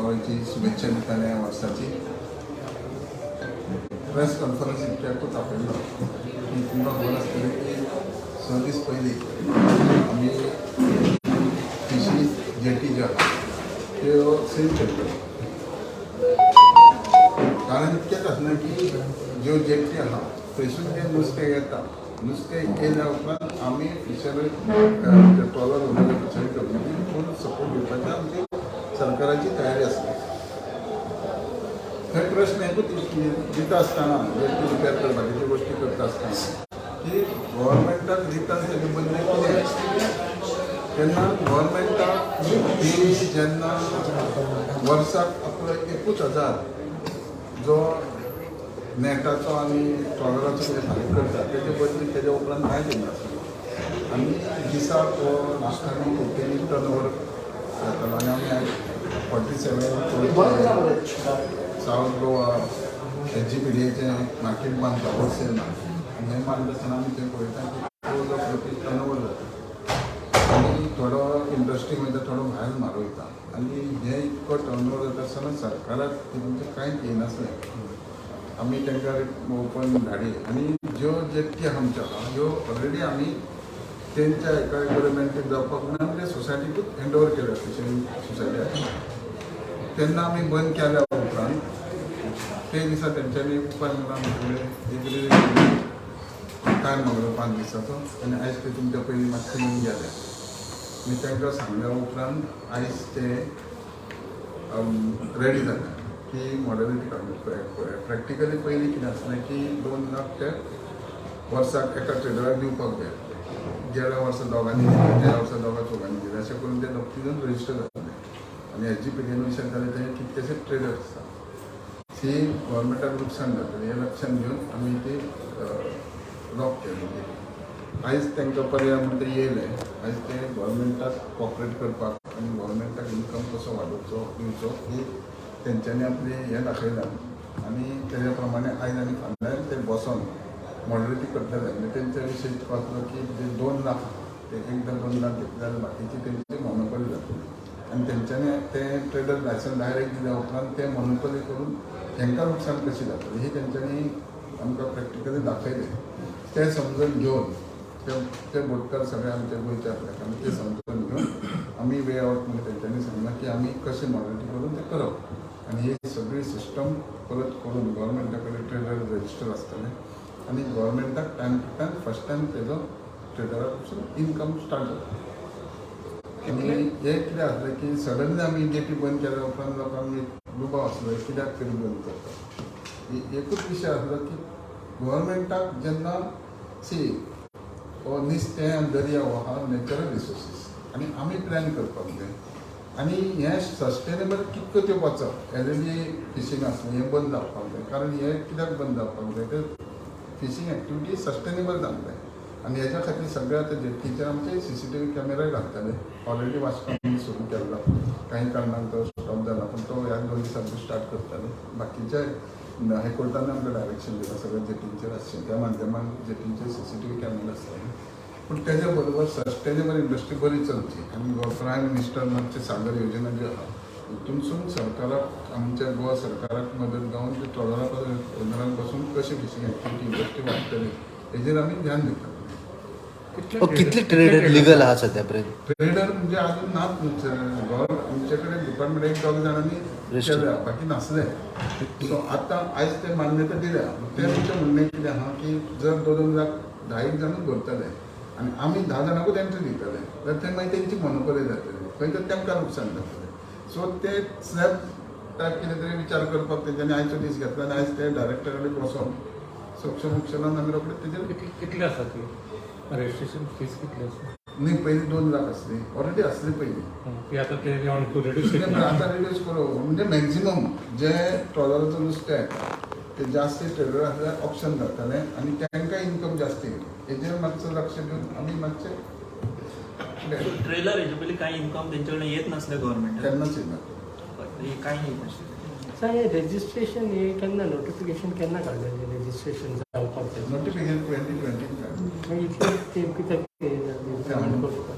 दिवाळीची शुभेच्छा दिता नव्या वर्साची. प्रेस कॉन्फरन्स इतक्याकूच आपयलो की तुमकां खबर आसतलें की 6 दीस पयलीं आमी फिशी जेटी ज्यो आहा त्यो सील केल्ल्यो. कारण इतकेंच आसना की ज्यो जेटी आहा थंयसून जें नुस्तें येता, नुस्तें येयल्या उपरांत आमी fishery trawler owner, fishery community full support दिवपाची आमची सरकाराची तयारी आसली. थंय प्रश्न एकूच दिता आसतना, जेटी रिपेर करपाची बाकीच्यो गोश्टी करता आसतना की गव्हर्मेंटाक रिटर्न तेजे बदले कितें. तेन्ना गव्हर्मेंटाक ती जेन्ना वर्साक आपलो 1,000 जो नेटाचो आनी ट्रॉलराचो कितें फारीक करता, तेजे बदली तेज्या उपरांत कांय दिनासलें आनी दिसाक हो लास्टाक कोटींनी टर्न ओवर जातालो. आनी आमी आयज 47 सावथ गोवा एसजीपीडीएचें मार्केट बांदता, होलसेल मार्केट. आनी हें बांदता आसतना आमी थंय पळयता की crores of rupees turn over जाता आनी थोडो इंडस्ट्रीक वयता, थोडो भायर माल वयता. आनी हें इतको टर्न ओवर जाता आसतना सरकाराक तेतून कांयच येनासलें. आमी तांकां ओपन धाडी आनी ज्यो जेट्टी आहा आमच्यो आहा ह्यो ऑलरेडी आमी तेंच्या एका बरें मेंटेन जावपाक म्हणून आमी ते सोसायटीकूच हँड ओवर केल्या, फिशरींग सोसायटी आसा. तेन्ना आमी बंद केल्या उपरांत ते दिसा तेंच्यांनी उपाय म्हणून आमचे कडेन एक टायम मागलो 5 दिसाचो आनी आयज ते तुमच्या पयलीं मातशे येवन गेले. आनी तांकां सांगल्या उपरांत आयज ते रेडी जाले की मॉडलिटी काडून. प्रॅक्टिकली पयलीं कितें आसलें की 2 लाख ते वर्साक एका ट्रेडराक दिवपाक जाय. गेल्या वर्सा दोगांनी दिले, त्या वर्सा दोगा चौगांनी दिले, अशें करून ते दोग तीग जाण रजिस्टर जातले. आनी एसजीपीडीएन विचार जाले ते कितकेशे ट्रेडर आसा ती गव्हर्मेंटाक लुकसाण जातलें हें लक्षात घेवन आमी ती लॉक केली. आयज तांकां पर्याय म्हणून ते येयले. आयज ते गव्हर्मेंटाक कॉपरेट करपाक आनी गव्हर्मेंटाक इन्कम कसो वाडोवचो दिवचो ही तेंच्यांनी आपली हें दाखयलां. आनी तेज्या प्रमाणे आयज आनी फाल्यां ते बसोन मॉडरेटी करतले. म्हणजे तेंच्या विशय इतको आसलो की जे 2 लाख ते एकदां 2 लाख घेतले जाल्यार बाकीची तेंची मोनोपॉली जातली आनी तेंच्यांनी ते ट्रेडर लायसन्स डायरेक्ट दिल्या उपरांत ते मोनोपॉली करून तांकां लुकसाण कशी जातली ही तेंच्यांनी आमकां प्रॅक्टिकली दाखयलें. ते समजून घेवन ते ते बोटकार सगळे आमचे गोंयचे आसले आनी ते समजून घेवन आमी वे आवट म्हणजे तेंच्यांनी सांगलां की आमी कशें मॉडलिटी करून ते करप आनी ही सगळी सिस्टम परत करून गव्हर्मेंटा कडेन ट्रेडर रजिस्टर आसतलें आनी गव्हर्मेंटाक time to time first time तेजो ट्रेडरा पासून इन्कम स्टार्ट जाता. आनी हें कितें आसलें की सडनली आमी जेटी बंद केल्या उपरांत लोकांक एक दुबाव आसलो, कित्याक तरी बंद करता. एकूच विशय आसलो की गव्हर्मेंटाक जेन्ना सी हो नुस्तें आनी दर्या हो आहा नॅचरल रिसोर्सीस आनी आमी प्लॅन करपाक जाय आनी हें सस्टेनेबल कितको त्यो वचप. एलएलजी फिशींग आसलें, हें बंद जावपाक जाय. कारण हें कित्याक बंद जावपाक जाय? ते फिशींग एक्टिविटी सस्टेनेबल जावंक जाय. आनी हेज्या खातीर सगळे आतां जेटीचेर आमचे सीसीटीव्ही कॅमेराय घालतले. ऑलरेडी वास्को आमी सुरू केल्लो, काही कारणान तो स्टॉप जाला, पूण तो ह्या 2 दिसां स्टार्ट करतले. बाकीचे हायकोर्टान आमकां डायरेक्शन दिलां सगळ्या जेटींचेर आसचें, त्या माध्यमान जेटींचेर सीसीटीव्ही कॅमेरा आसतले. पूण तेज्या बरोबर सस्टेनेबल इंडस्ट्री बरी चलची आनी प्रायम मिनिस्टर मातशें सागर योजना जी आहा हितूनसून सरकाराक, आमच्या गोवा सरकाराक मदत जावन ते ट्रॉलरा ओनरां पासून कशी फिशींग एक्टिविटी इंडस्ट्री वाडटली हेजेर आमी ध्यान दिता. ओ, कितले ट्रेडर लिगल आहा सध्या पर्यंत? ट्रेडर म्हणजे अजून नात. गोर आमचे कडेन डिपार्टमेंट एक दोग जाणांनी Register. केल्या, बाकी नासले. सो आतां आयज ते मान्यता दिल्या. ते आमचें म्हणणें कितें आहा की जर 2-2 लाख 10 एक जाणूच भरतले आनी आमी 10 जाणांकूच एंट्री दितले जाल्यार ते मागीर तेंची मोनोपोली जातली, खंय तर तेमकां लुकसाण जातलें. सो ते स्लॅब टायप कितें तरी विचार करपाक तेंच्यांनी आयचो दीस घेतला आनी आयज ते डायरेक्टर कडेन बसोन सक्षम मुक्षलान आमी रोखडे तेजेर कितले आसा ती रजिस्ट्रेशन फीस कितली आसा? न्ही, पयलीं 2 लाख आसली, ऑलरेडी आसली पयलीं. ती आतां ते टू रिड्यूस? नाही, पण आता रिड्यूस करू. म्हणजे मॅक्झिमम जे ट्रॉलराचो नुस्तें येता ते जास्त ट्रेडर आसल्यार ऑप्शन जातलें आनी तांकां इन्कम जास्त येतली, हेजेर मातसो लक्ष दिवन आमी मातशें फुडें. ट्रेलर हेजे पयलीं कांय इन्कम तेंचे कडल्यान येत नासलें गव्हर्मेंटाक? केन्नाच येना. कांय येत नाशिल्लें. सर, हे रजिस्ट्रेशन हे केन्ना, नोटिफिकेशन केन्ना काडलेलें रजिस्ट्रेशन जावपाक जाय? नोटिफिकेशन 2020. मागीर इतले तेंप कित्याक ते पेमेंट करता?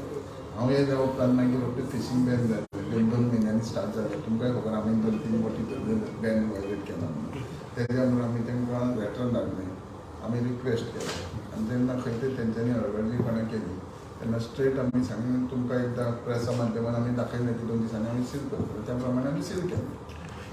हांव हे जावं उपरांत मागीर रोखडें फिशींग बॅन जालें. दोन दोन म्हयन्यांनी. स्टार्ट जालें. तुमकांय खबर, आमी दोन तीन बोटी धरले, बॅन वायलेट केला म्हणून. तेज्या म्हणून आमी तांकां लेटर धाडलें, आमी रिक्वेस्ट केलें आनी तेन्ना खंय तरी तेंच्यांनी हळदर्जीपणां केली. तेन्ना स्ट्रेट आमी सांगून तुमकां एकदां प्रेसा माध्यमान आमी दाखयलें की 2 दिसांनी आमी सील करतले. त्या प्रमाणे आमी सील केलें.